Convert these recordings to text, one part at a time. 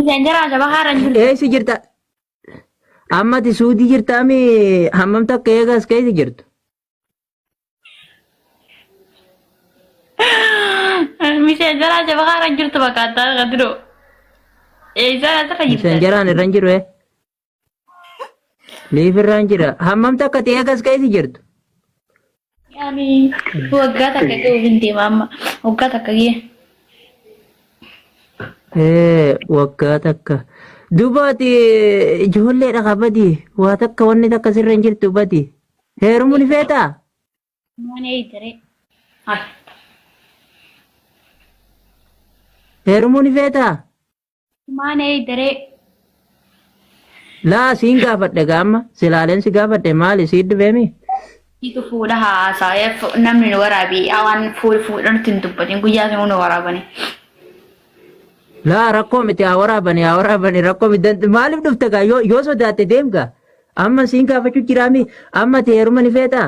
Miseenjaraa shabakaa irra hin jirtu. Eessa jirta? Amma ati suudii jirtaami hammam takka eegas keessa jirtu? Miseenjaraa shabakaa irra hin jirtu fakkaata kadiro. Eessaa asirra jirta? Miseenjaraan irra hin jiru ee. Liif irra hin jira. Hammam takka ati eegas keessa jirtu? Ani waggaa takka ga'uuf hin deema amma. Waggaa takka ga'e. Ee waggaa takka. Duuba ati ijoolleedha kabadi. Waa takka wanni takka sirra hin jirtu badi. Heerumuu ni feetaa? Waan eeyitare. Ay. Heerumuu ni feetaa? Maan eeyitare. Laa siin gaafadhe gaamma silaaleen si gaafadhe maali sii dhufeemi? Siitu fuudha haasaa namni nu waraabi waan fuudha nutti hin dubbatin guyyaa sun nu waraabani. Laa rakkoo miti haa waraabani haa waraabani rakkoo miti maaliif dhufte gaa yoo yoo sodaatte deem gaa amma siin gaafachuu jiraami amma ati heeruma ni feetaa?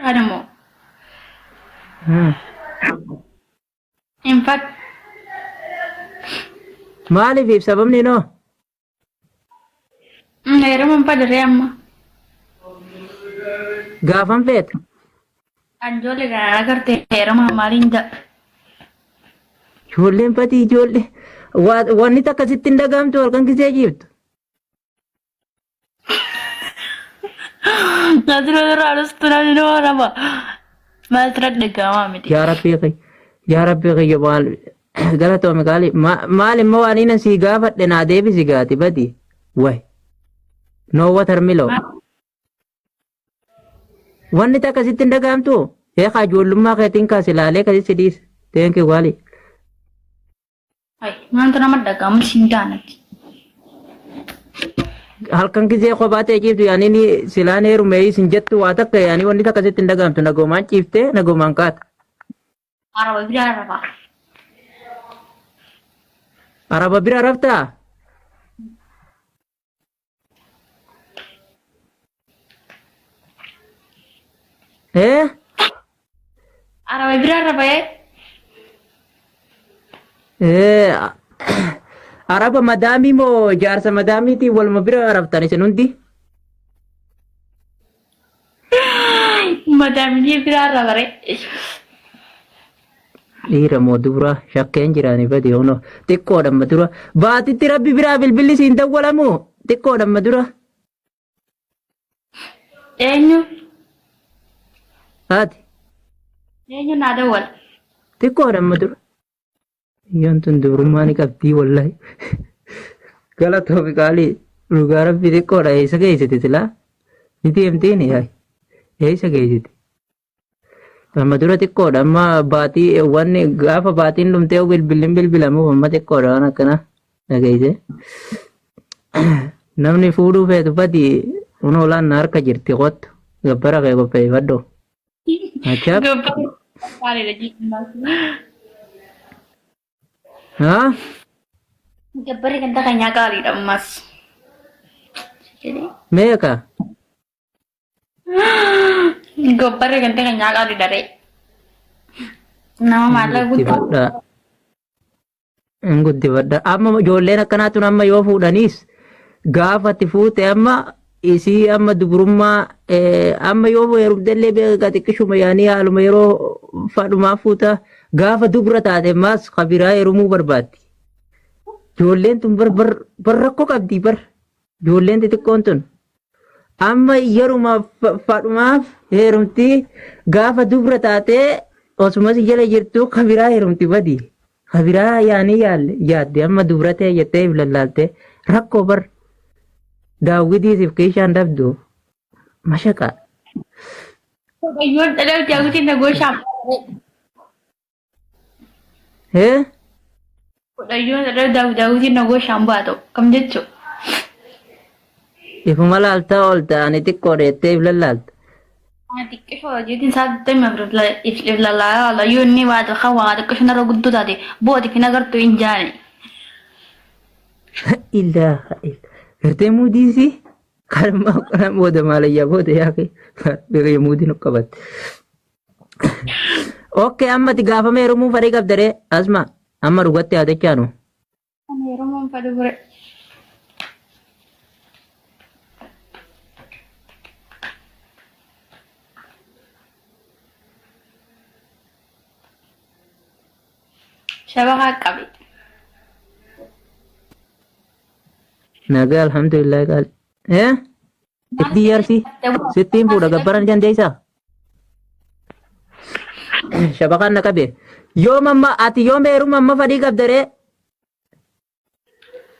Ani moo hin fadhu. Maaliif sababni noo? Heeruma hin fadhu ree amma. Gaafan feeta. Kan ijoollee kana agartee heeruma maaliin ja'a. Ijoolleen fatii ijoollee wanni takka sitti hin dhagahamtu halkan gisee ciiftu. Asirra irraa dhustu namni nama nama. Maal sirra dhaga'amaa miti. Yaa Rabbii kiyya yaa Rabbii kiyya maal galatoomi qaali maal immoo waan inni sii gaafadhe naa deebisi gaati badi way noo watermiloo wanni takka sitti hin dhaga'amtu eekaa ijoollummaa keetiin kaas ilaalee kasi si dhiise teenki waali. Ay, maaltu nama dhaga'amu siin gaanatti. Halkan gisee kophaa ta'e ciiftu yaani ni silaan heerumee isin jettu waa takka yaani wanni takka sitti hin dhaga'amtu nagoomaan ciiftee nagoomaan kaata. Araba biraa rafaa. Araba bira raftaa? Eh? Araba biraa rafee. Eh, Araba madaamii moo jaarsa madaamiitiin waluma bira raftan isin hundi? Madaamii biraa rafare. Dhiira moo dubra shakkeen jiraani badi hono xiqqoodha amma dura baatitti rabbi biraa bilbilli siin dawwalamu xiqqoodha amma dura Eenyu? haati Eenyu naa dawwala? xiqqoodha amma dura Yoon tun dubrummaa ni qabdii wallahi galatoomi qaalii dhugaa rabbi xiqqoodha eessa geessite silaa ni deemtiin yaay eessa geessite Amma dura xiqqoodha. Amma baatii wanni gaafa baatiin dhumtee bilbilli bilbilamuuf amma xiqqoodha waan akkana dhageesse. Namni fuudhuu feetu badi kun olaan na harka jirti kottu gabbara kee qopheeffadhu. Achaaf. Gabbara gaariidha jechuudha. Haa? Gabbarri ganda keenyaa gaariidha ammas. Meeqa? Gobbarri ganda keenyaa qaali daree. Nama maallaqa guddaa. Guddifadha. Hin guddifadha. Amma ijoolleen akkanaa tun amma yoo fuudhaniis gaafa ati fuute amma isii amma dubrummaa amma yoo heerumtellee beekaa xiqqishuma yaanii haaluma yeroo fadhumaa fuuta gaafa dubra taate maas kabiraa heerumuu barbaaddi. Ijoolleen tun bar bar bar rakkoo qabdi bar ijoolleen xixiqqoon tun. Amma yeruma fadhumaaf heerumti gaafa dubra taatee osuma si jala jirtu kabiraa heerumti badi. Kabiraa yaanii yaadde amma dubra ta'e jettee if lallaalte rakkoo bar daawwitii siif keeshaan dhabdu mashaqa. Yoon dhala jaawwitiin nagoo shaam. Hee? Kudhayyoo irra daawwitiin nagoo shaambaa ta'u kam jechuu? Ifuma laaltaa oolta ani xiqqoodha jettee if lallaalta. Ani xiqqishoo hojiitiin isaa 24 if lallaalaa oola yoo inni waa kan waa xiqqishoo narra guddoo taate booti fin agartu hin jaane. Ilaaha illa. Gartee muudiisii kanuma kana booda maalayyaa booda yaa kee muudii nu qabatte. Okay, amma ati gaafama heerumuu fedhii qabda ree asma amma dhugatti haa dachaanu. Heerumuun fedhu ture. Shabakaa qabe. Nagaa alhamdulillah qaali. Eh? Itti yarsi sittiin fuudha gabbara ni dandeessaa? Shabakaan na qabe. Yoom amma ati yoom heeruma amma fadhii qabda ree?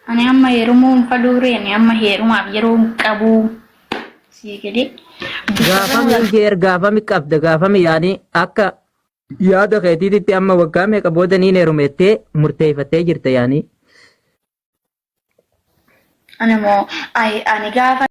Ani amma heerumuu hin fedhu ree ani amma heerumaaf yeroo hin qabu. Sii galee. Gaafami jeer gaafami qabda gaafami yaani akka yaada keetiititti amma waggaa meeqa booda niin heerumettee murteeffattee jirta yaani. Ani immoo ani gaafa.